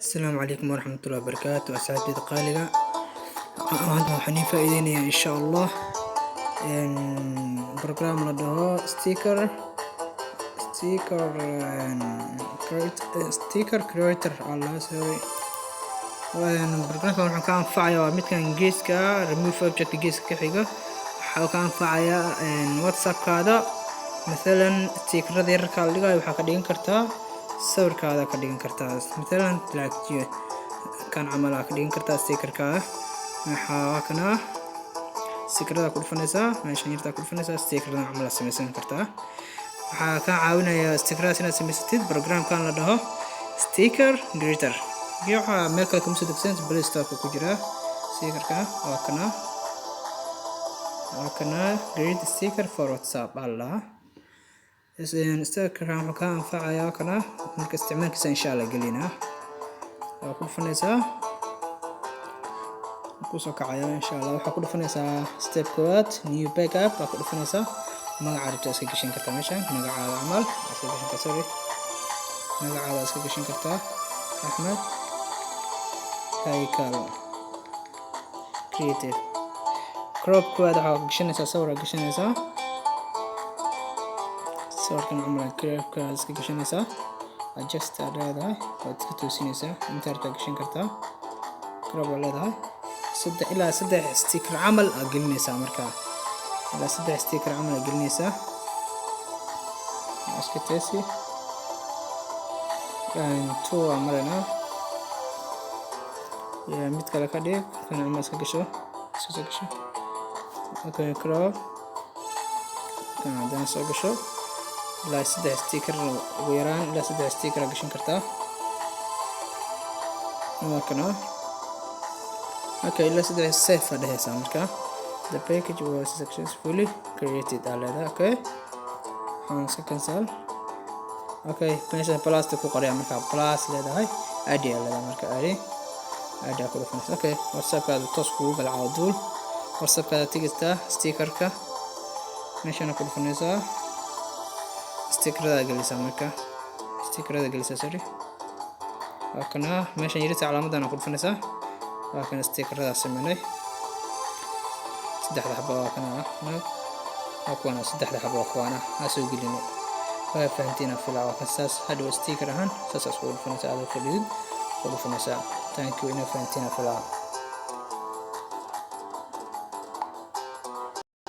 Asalaamu calaykum waraxmatullahi wabarakaatu. Asxaabteyda qaaliga, maanta waxaan idiin faa'iideynayaa, insha Allah, program la dhaho sticker creator. Allah, sorry. Programkan wuxuu ka anfacayaa waa midkan geeska remove object, geeska ka xiga. Waxaa ka anfacayaa WhatsAppkaada mathalan stickerada yararka la dhigayo. Waxaa ka dhigan kartaa sawirkaada, ka dhigan kartaa mathalan like kan camal aa ka dhigan kartaa stickerkaada. Waxaa waa kana stickerada ku dhufanaysaa, meeshan yartaa ku dhufanaysaa, stickerada camal aad samaysan kartaa. Waxaa kaa caawinaya stickeradaas inaad samaysatid programkan la dhaho Sticker Creator. Iyo waxaa meel kale kama soo degsan, Play Store ku jira stickerka. Waa kana, waa kana, "Create sticker for WhatsApp" Allah. Stickerkan wuxuu kaa anfacayaa kana. Marka isticmaalkiisa, insha Allah, gelinaa. Waa ku dhufanaysaa, kusoo kacaya, insha Allah. Waxaa ku dhufanaysaa step koowaad, new backup waa ku dhufanaysaa. Magaca rabta iska gashan kartaa meeshan, magacaada camal iska gashan kartaa. Sorry, magacaada iska gashan kartaa, Axmed Haykal Creative. Crop koowaad waxaa gashanaysaa sawir aa gashanaysaa, sawirkan camal cropka iska gashanaysaa. Adjust aad leedahay, waad iska toosinaysaa, inta rabtaa gashan kartaa. Crop aad leedahay, saddex ilaa saddex sticker camal aad gelinaysaa. Markaa ilaa saddex sticker camal aad gelinaysaa, iska teesi two aan maraynaa. Mid kale ka dhig, kan camal iska gasho, iska soo gasho. Okay, crop kan haddana soo gasho. Ilaa saddex sticker, ugu yaraan ilaa saddex sticker aad gashan kartaa. Waa kana. Okay, ilaa saddex. Save aa dhehaysaa. Marka "The package was successfully created" aa leedahay. Okay, waxaan iska cancel. Okay, meesha plus ku qoraya. Markaa plus leedahay, add aa leedahay. Marka add aa ku dhufanaysa. Okay, WhatsAppkaada toos kugu galcaa duul. WhatsAppkaada tigista, stickerka meeshana ku dhufanaysaa, stickerada gelisaa. Marka stickerada gelisaa, sorry, waa kana meeshan yarita calaamadan ku dhufanaysaa. Waa kana stickerada sameynay, saddexda xabo. Waa kana, waa kuwana saddexda xabo, waa kuwana aa soo gelinay. Waa fahantiin filaa. Waa kan saas hadhow sticker ahaan saas iskugu dhufanaysaa, adoo fadhidid ku dhufanaysaa. Thank you, inaa fahantiin filaa.